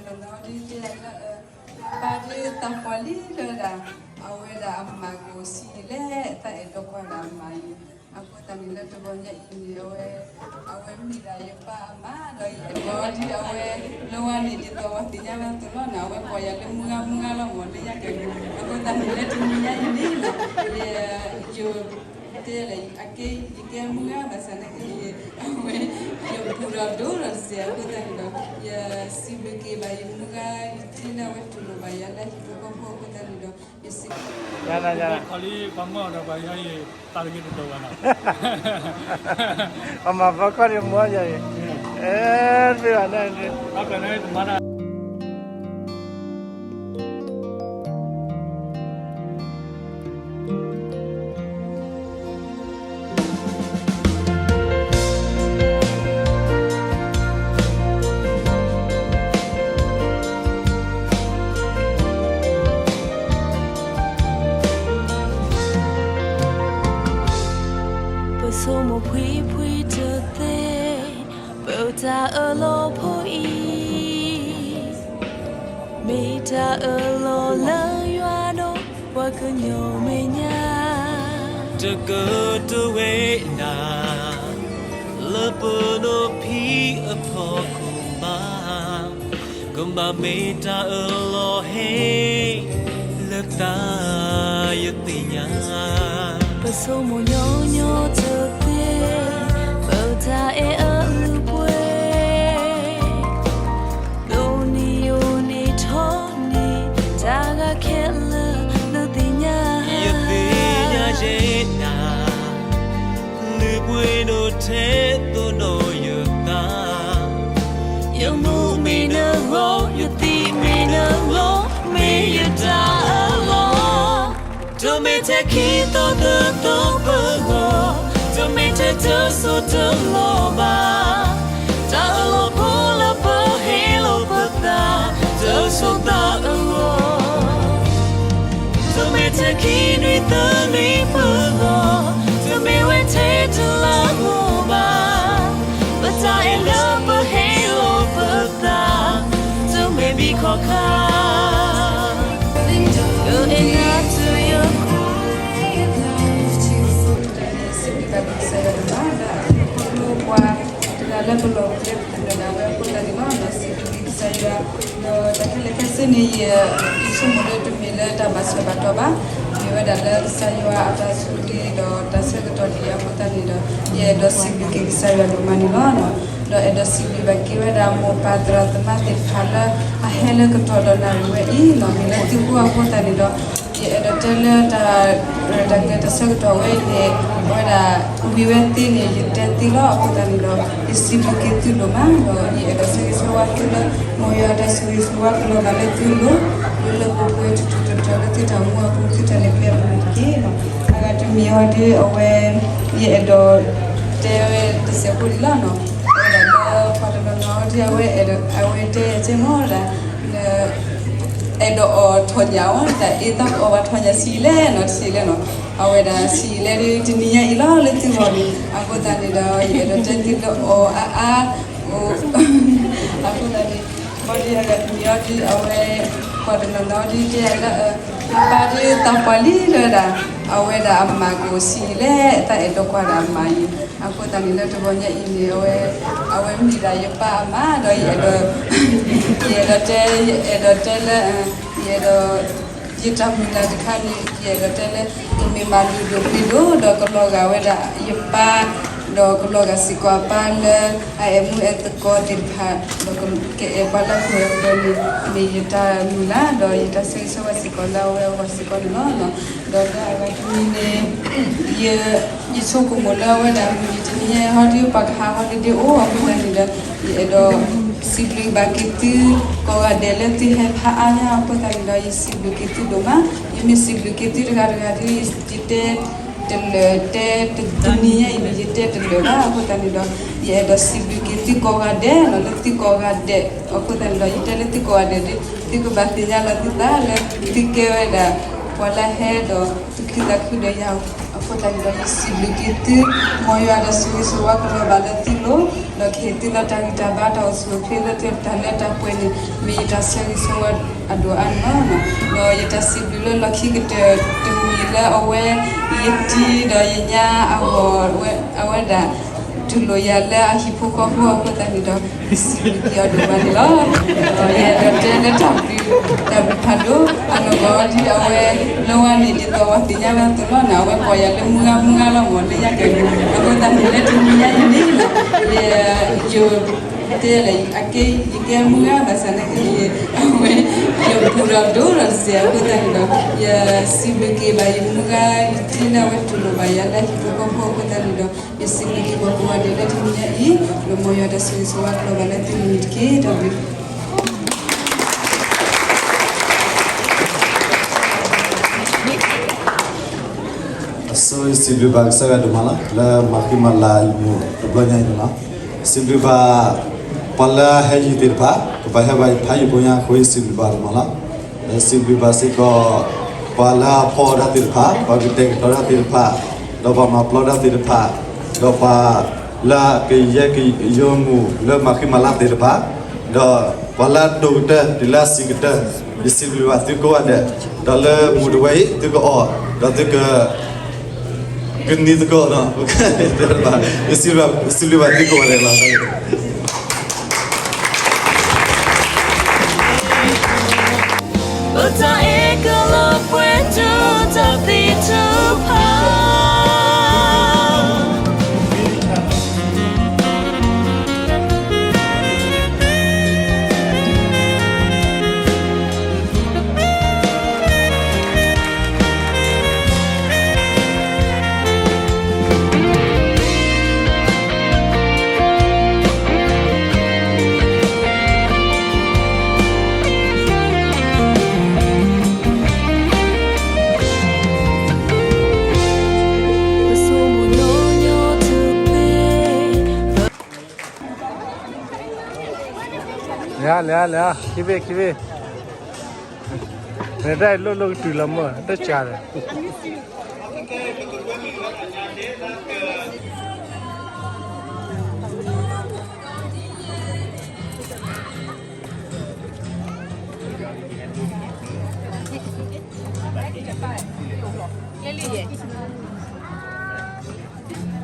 ဒီးနီၢ်ဒ်တဲလၢ ပၢ်ဒ်သးပှၢ်လံလၢဒၣ် အဝဲဒၣ်အမၤကအိၣ်ဆံးလဲၣ် တၢ်အဲၣ်ဒိးကွၢ်ဒၣ်အမၤအံၤ, အဃိသတးန့ၣ်လၢတဂီၤညါအံၤန့ၣ် အဝဲ အဝဲမ့ၢ်ဒၣ်ယပၢ်အမါ ဒီးယအဲၣ်ဒိးဒ်အဝဲ လၢဝဲန့ၣ် ဒ်သိးပှၤသ့ၣ်ညါဝဲအသိးလီၤန့ၣ် အဝဲကိးယၤလၢမုၢ်ဂၤမုၢ်ဂၤလီၤမၢ် လၢညါကဲန့ၣ် အဃိသတးန့ၣ်လၢတနံၤညါအံၤန့ၣ် ယ ယ တဲလဲၣ် အကဲ ယကဲမုၢ်ဂၤဘၣ်ဆၣ်နာ်က့ အဝဲ ယပူၤဒီးဒိၣ်ဒီးစဲး အဃိသတးန့ၣ်ဒီး ယစံးဘျုးက့ၤဘၣ်ယမုၢ်ဂၤ ယထံၣ်လၢအဝဲတူၢ်လိာ်ဘၣ်ယၤလၢဟံၣ်ဖိဃီဖိအဃိသတးန့ၣ်ဒီး ယစံး ခီလံပှၤမၢအီၤဒီးပှၤယါအံၤ သးတဂ့ၤတတီၤဘၣ်နီၤ ပှၤမၤဖီခီၣ်ဒီးမၢယၤအံၤ အဲ တမ့ၢ်ဘၣ်န့ၣ် အကနၣ်တမၤတၢ် ပဆိမိၣ်ဖှံဖှံတသ့ ပတၢ်အၢၣ်လီၤဖိအံၤ မ့ၢ်တၢ်အၢၣ်လီၤလၢယွၤဒီး ပှၤကညီမဲာ်ညါ တကတိၤဝဲဒၣ် လၢပနီၢ်ဖံအဖီခိၣ်ဘၣ် ကဘၣ်မ့ၢ်တၢ်အၢၣ်လီၤဟ့ လၢသးယသ့ၣ်ညါ ပဆိမိၣ်ညီညီတသ့ ပတၢ်အဲၣ်အလုၢ်ပှ့ၤ ဒိးန့ၢ်ယိာ်န့ၢ်ထီၣ်န့ၢ် တၢ်ဂၤခဲလၢာ်လၢသ့ၣ်ညါ ယသ့ၣ်ညါယဲဒၣ် လုၢ်ပှ့ၤဒိၣ်ထဲသိးနီၢ်ယသး ယမိၢ်မ့ၢ်နဂီၢ် ယသံးမ့ၢ်နဂီၢ် မ့ၢ်ယတၢ်အၢၣ်လီၤ တမ့ၢ်ထဲခံသီသၢသီပဂီၢ် တမ့ၢ်ထဲတစိၤတလီၢ်ဘၣ် တၢ်အၢၣ်လီၤဖိလၢပဟ့ၣ်လီၤပသး တစိၤသးအဂီၢ် တမ့ၢ်ထဲခံနွံသီနွံပဂီၢ် တမ့ၢ်ဝဲထဲတလါဂီၢ်ဘၣ် ပတၢ်အဲၣ်လၢပဟ့ၣ်လီၤပသး တမ့ၢ်ဘံခီခါ လၢအဲၣ်နၤတုၤယခိၣ် စံးဘျုးဘၣ်ကစၢ်ယွၤတဘျီ ဒီးပှၤတဂၤလၢပလီၢ်ပကျဲပသနၢၣ်ဒၣ်ဝဲအဃိသတးန့ၣ်လီၤ. စံးဘျုးက့ၤကစၢ်ယွၤ ဒီးတၢ်ခဲလၢာ်ခဲဆ့န့ၣ် ယဆိကမိၣ်လၢတမ့ၢ်လၢတၢ်ဘၣ်ဆၢဘၣ်တီၤဘၣ်, မ့ၢ်ဝဲဒၣ်လၢကစၢ်ယွၤအတၢ်ဆိၣ်ဂ့ၤဒီးတၢ်ဆၢကတီၢ်ဒ်အံၤအဃိသတးန့ၣ်ဒီး ယအဲၣ်ဒိးစံးဘျုးက့ၤကစၢ်ယွၤဒိၣ်မးန့ၣ်လီၤ. ဒီးအဲၣ်ဒိးစံးဘျုးဘၣ်က့ၤဝဲဒၣ်မိၢ်ပၢ်သရၣ်သမါသ့ၣ်တဖၣ်လၢ အဟဲလၢကတီၢ်ဒီးနၣ်ရံၣ်ဝဲအံၤ မ့ၢ်လၢသုဖိအဃိသတးန့ၣ်ဒီး ယအဲၣ်ဒိးတဲလၢတၢ် တၢ်ဂ့ၢ်တၢ်ဆၢကတီၢ်ဝဲအံၤန့ၣ် အဝဲဒၣ်ဝံၤဝဲသ့န့ၣ် ယတဲသ့လီၤ. အဃိသတးန့ၣ်ဒီး ယစံးဘျုးက့ၤသုဒိၣ်မး ဒီးယအဲၣ်ဒိးဆၢဂ့ၤဆၢဝါသုလၢ မ်ယွၤအတၢ်ဆိၣ်ဂ့ၤဆိၣ်ဝါကလီၤဘၣ်လၢသုလိၤ လၢလၢပှဲၤပှဲၤထူထူတီၤတီၤလၢသုတၢ်မူအပူၤ သုတၢ်လဲၤကျဲအပူၤန့ၣ်တက့ၢ်. အဂၤတမံၤဟီဒ်အဝဲ ယအဲၣ်ဒိးတဲဝဲတစဲးဖိဒံးလီၤ. အဝဲဒၣ်လၢပှၤတနီၤနီၤဟီဒ်အဝဲအဲၣ်ဒိး အဝဲတဲယၤကဲမီၢ်ဒၣ် အဲၣ်ဒိးအီၣ်ထီၣ်ညၣ်အီၤ တၢ်အ့ၣ်သးကအီၣ်ဘၣ်ထီၣ်ညၣ်ဆံးလဲၣ်နီၤ ဆံးလဲၣ်နီၤ အဝဲဒၣ်ဆံးလဲၣ်ဒီးတနံၤညါအံၤလီၤလၢသုဂီၢ်န့ၣ် အဃိသတးန့ၣ်ဒီး ယအဲၣ်ဒိးတဲသုလၢအီၣ်အါအါ အိၣ် အဃိသတးန့ၣ် ဘၣ်ဒီးအဂၤတမံၤအီၤဒ်အဝဲ ပှၤတနီၤနီၤဒ်တဲယၤလၢ ပၢ်ဒ်သးပှၢ်လံလၢဒၣ် အဝဲဒၣ်အမၤကအိၣ်ဆံးလဲၣ် တၢ်အဲၣ်ဒိးကွၢ်ဒၣ်အမၤအံၤ အဃိသတးန့ၣ်လၢတဂီၤညါအံၤန့ၣ် အဝဲ အဝဲမ့ၢ်ဒၣ်ယပၢ်အမါဒီး ယအဲၣ်ဒိး ယအဲၣ်ဒိးတဲ ယအဲၣ်ဒိးတဲလၢ ယအဲၣ်ဒိး ယတၢ်မုၢ်လၢ်တခါန့ၣ် ယအဲၣ်ဒိးတဲလၢ ကမ့ၢ်မၤလုၢ်ဒိၣ်ပှ့ၤဒိၣ်ဒီးကလီၤဂာ်ဝဲဒၣ်ယပၢ် ဒီးကလီၤဂာ်စ့ၢ်ကီးအပၢ်လၢ အအဲၣ်မူအဲၣ်သကိးသ့ၣ်တဖၣ် ဒီးကအဲၣ်ပှၤလၢပှဲၤပှဲၤန့ၣ် မ့ၢ်ယတၢ်မုၢ်လၢ် ဒီးယတၢ်ဆၢဂ့ၤဆၢဝါစ့ၢ်ကီးလၢအဝဲအဂီၢ်စ့ၢ်ကီးန့ၣ်လီၤ. ဒီးလၢအဂၤတမံၤန့ၣ် ယ ယဆိကမိၣ်လၢအဝဲဒၣ်မုၢ်နံၤတနံၤညါဟီဒ်ပှၤကဟး holiday အိၣ်အဃိသတးန့ၣ်ဒီး ယအဲၣ်ဒိး စံးဘျုးဘၣ်က့ၤသု ကိးဂၤဒဲးလၢသုဟဲဖးအါညါအဃိသတးန့ၣ်ဒီး ယစံးဘျုးက့ၤသုဒိၣ်မး ယမ့ၢ်စံးဘျုးက့ၤသုတဂၤတဂၤဒီး ယတဲတလၢာ်တဲတနံၤညါအံၤန့ၣ် ယတဲတလၢာ်ဘၣ် အဃိသတးန့ၣ်ဒီး ယအဲၣ်ဒိးစံးဘျုးက့ၤသုကိးဂၤဒဲးလီၤ လၢသုကိးဂၤဒဲး အဃိသတးန့ၣ်ဒီး ယတဲလၢသုကိးဂၤဒဲးဒီး သုကဘၣ်သ့ၣ်ညါလီၤသုသးလၢ သုကဲဝဲဒၣ် ပှၤလၢဟဲဒီး သူၣ်ခုသးခုဒီးယၤ အဃိသတးန့ၣ်ဒီး ယစံးဘျုးက့ၤသု, မ်ယွၤဒီးဆိၣ်ဂ့ၤဆိၣ်ဝါကလီၤဘၣ်လၢသုလိၤ, ဒီးကဟ့ၣ်သုလၢတၢ်ဂံၢ်တၢ်ဘါ တၢ်အိၣ်ဆူၣ်အိၣ်ချ့လၢတၢ်လၢတၢ်ပှဲၤန့ၣ် မ့ၢ်ယတၢ်ဆၢဂ့ၤဆၢဝါအဒိၣ်အါန့ၣ်လီၤ. ဒီးယတၢ်စံးဘျုးလၢလီၢ်ခံကတၢၢ်တမံၤလၢအဝဲ ယတံၤဒီးယညါအဂီၢ် အဝဲဒၣ် တူၢ်လိာ်ယၤလၢအဟံၣ်ဖိဃီဖိအဃိသတးန့ၣ်ဒီး ယစံးဘျုးက့ၤအီၤဒိၣ်မးန့ၣ်လီၤ. ဒီးယအဲၣ်ဒိးတဲလၢတၢ်ဘျုး တၢ်ဘျုးဖးဒိၣ် အနီၢ်ကီၢ်ဒ်အဝဲ လၢဝါန့ၣ် ဒ်သိးပှၤသ့ၣ်ညါဝဲအသိးလီၤန့ၣ် အဝဲကိးယၤလၢမုၢ်ဂၤမုၢ်ဂၤလီၤမၢ် လၢညါကဲ အဃိသတးန့ၣ် လၢတနံၤညါအံၤန့ၣ်လီၤ ယ ယတဲလၢ အကဲ ယကဲမုၢ်ဂၤဘၣ်ဆၣ်နာ်က့ အဝဲ ယဘူးဒီးဒိၣ်ဒီးတစဲးအဃိသတးန့ၣ်ဒီး ယစံးဘျုးက့ၤဘၣ်ယမုၢ်ဂၤ ယတံၤလၢအဝဲတူၢ်လိာ်ဘၣ်ယၤလၢဟံၣ်ဖိဃီဖိအဃိသတးန့ၣ်ဒီး ယစံးဘျုးက့ၤပှၤကိးဂၤဒဲးလၢတနံၤညါအံၤ ဒီးမ်ယွၤတၢ်ဆိၣ်ဂ့ၤဆိၣ်ဝါကလီၤဘၣ်လၢသုလိၤန့ၣ်တက့ၢ်. တၢ်ဘျုး အဆိ ယစံးဘျုးဘၣ်ကစၢ်ယွၤဒိၣ်မးလီၤ လၢမၤဃံမၤလၤယမိၢ်တဘျီညါအံၤန့ၣ်လီၤ. စံးဘျုးဘၣ် ပှၤလၢဟဲယံၤသ့ၣ်တဖၣ် ကဘၣ်ဟဲဘၣ်ဖးယံၤဖိညါအဃိ ယစံးဘျုးဘၣ်ဒိၣ်မးလီၤ. ဒီးစံးဘျုးဘၣ်စ့ၢ်ကီး ပှၤလၢအဖီအီၣ်တၢ်သ့ၣ်တဖၣ် ပှၤကတဲာ်ကတီၤတၢ်သ့ၣ်တဖၣ် ဒီးပှၤမၤပျီတၢ်သ့ၣ်တဖၣ် ဒီးပှၤလၢအကယဲၢ်ကယိာ်မူးလၢမၤဃံမၤလၤသ့ၣ်တဖၣ် ဒီးပှၤလၢအဒိၣ်ကတၢၢ် တုၤလၢအဆံးကတၢၢ် ယစံးဘျုးဘၣ်သုကိးဂၤဒဲး ဒီးလၢမုၢ်တဝဲအံၤ သုကအီၣ် ဒီးသုက ကနံၤသကိးနီၤ ယစံးဘျုးဘၣ်သုကိးဂၤဒဲးလီ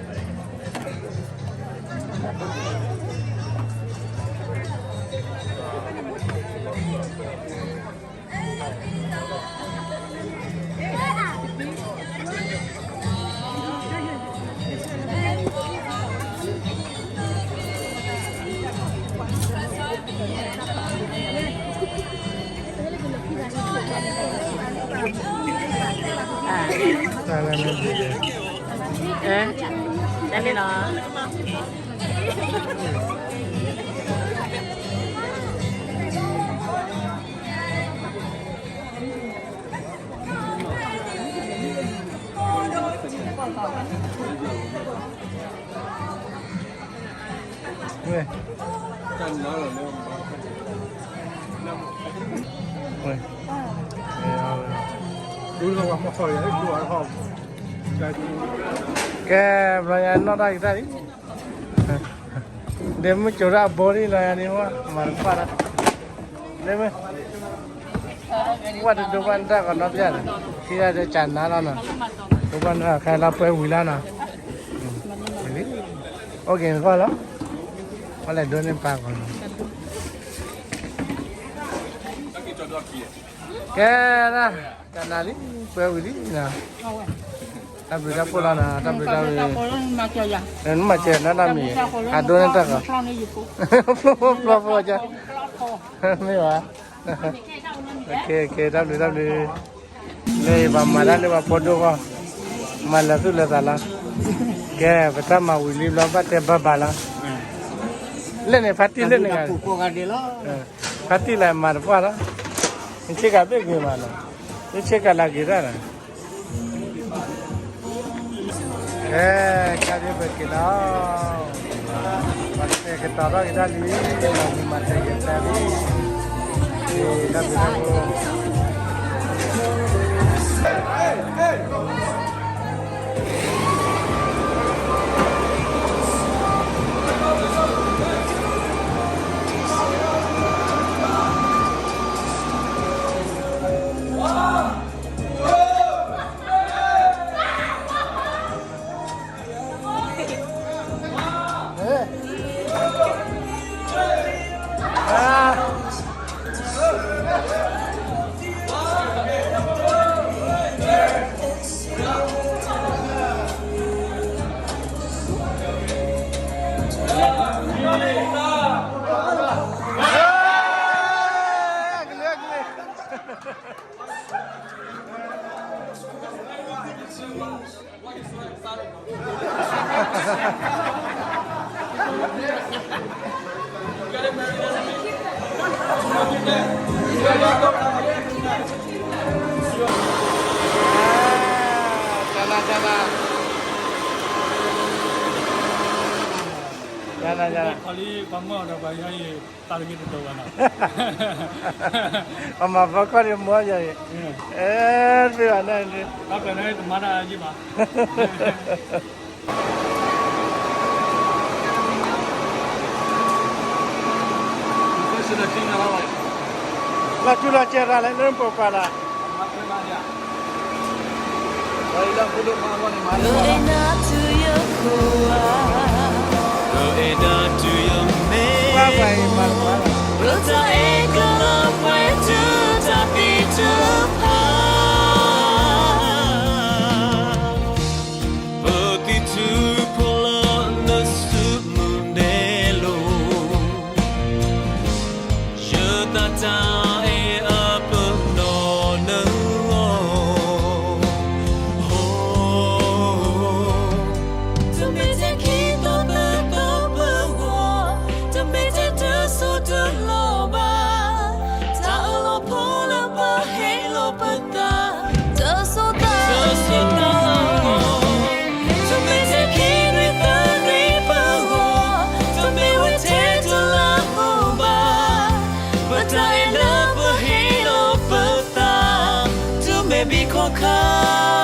ၤ. ပတၢ်အဲၣ်ကလီၤပှဲၤထူတၢ်သံထုကဖၣ် လဲၤ လဲၤ လဲၤ ခံဘ့ၣ် ခံဘ့ၣ် နတၢ်လိၣ်လိၣ်ကတုၤလီၤမၢ် တစှၤဒီး တၢ်လၢမ့ၢ်ဘၣ် တၢ်လၢလီၤ ဝဲ ဝဲ ကဲ ဘျီညါနီၢ်တၢ်ကတၢၢ်လံ ဒီးမ့ၢ်ကၠိၤဒၣ်အဘိလံလီၤယၤန့ၣ် မၤတဖၣ်ဒၣ် ဒီးမ့ၢ် ဝဲတဒိဘၣ်နတၢ်ကီးနီတဘျီန့ၣ် ထံၣ်ဒၣ်ဒီးကၢ်နါလီၤနီၤ ဒိဘၣ်နတၢ်ခါလၢပှဲၤဝံၤလီၤနီၤ ဝံၤလံ အိၣ်က့ၤနဂီၢ်လီၤ ဝဲလဲၤဒိးန့ၢ်ပၢ်ကီးနီၤ ကဲဒၣ် ကၢ်နါလံ ပှဲၤဝံၤလံနီၤ တၢ်ဘျုးတၢ်ဖှိၣ်လီၤနီၤ တၢ်ဘျုးတၢ်ဖှိၣ် နမၤစၢၤနီတမံၤ အဒိန့ၣ်တၢ်ကီး ဖျီဖျီဖျီဖျီ မ့ၢ်ဘၣ် တၢ်ဘျုးတၢ်ဘျုး လၢယပှၤမၤတၢ်လၢပှၤဖိဒိၣ်ဂီၢ် မၤလၢာ်သူၣ်လၢာ်သးလီၤ ကဲ ပတၢ်မၤဝံၤလံဘျီ ဘၣ်တဲဘၣ်ဘၣ်လီၤ လၢန့ၣ် ဖါတံၢ်လၢန့ၣ်ဂၤ ဖါတံၢ်လၢမၤတပှၢ်လီၤ နဆ့ကၤဘ့ၣ်ဂ့ၤမးနီၤ နဆ့ကၤလၢဂ့ၤတၢ်နီၤ ကဲ ကၢ်ဒ်ပက့ၤလီၤ ပှၤတဲာ်ကတီၤထီၣ်က့ၤတၢ်လံ မၤက့ၤမၤတဲာ်က့ၤတၢ်လံ တၢ်ဘျုးတၢ်ဖှိၣ် ကနၤ ကနၤ ကနၤ ကနၤ ခီလံ ပှၤမၢအီၤဒီးပှၤယါအံၤ သးတဂ့ၤတတီၤဘၣ်နီၤ ပှၤမၤဖီခီၣ်ဒီးမၢယါအံၤ အဲ တမ့ၢ်ဘၣ်န့ၣ် ဘၣ်ပှၤန့ၣ်တမၤတၢ်အယံၤဘၣ် လီၤထူလီၤစဲးတၢ်လၢလၢပှဲၤပှဲၤလီၤ လၢအဲၣ်နၤတုၤယခိၣ်ဧါ လၢအဲၣ်နၤတုၤယမ့ၢ် ပတၢ်အဲၣ်ကလီၤပှဲၤတုၤတၢ်သံတဖၣ် ပသံထုးဖီလီၤနစုမုၢ်ဒဲလိာ် ယသးတၢ်အဲၣ်အပနီၣ်နဂီၢ် တမ့ၢ်ထဲခံသီသၢသီပဂီၢ်, တမ့ၢ်ထဲတစိၤတလီၢ်ဘၣ်, တၢ်အၢၣ်လီၤဖိလၢပဟ့ၣ်လီၤပသး တစိၤသၢစိၤတလီၢ် တမ့ၢ်ထဲခံနွံသၢနွံပဂီၢ်, တမ့ၢ်ဝဲထဲတလါဧိၤဘၣ်, ပတၢ်အဲၣ်လၢပဟ့ၣ်လီၤပသး တမ့ၢ်ဘံခီခါ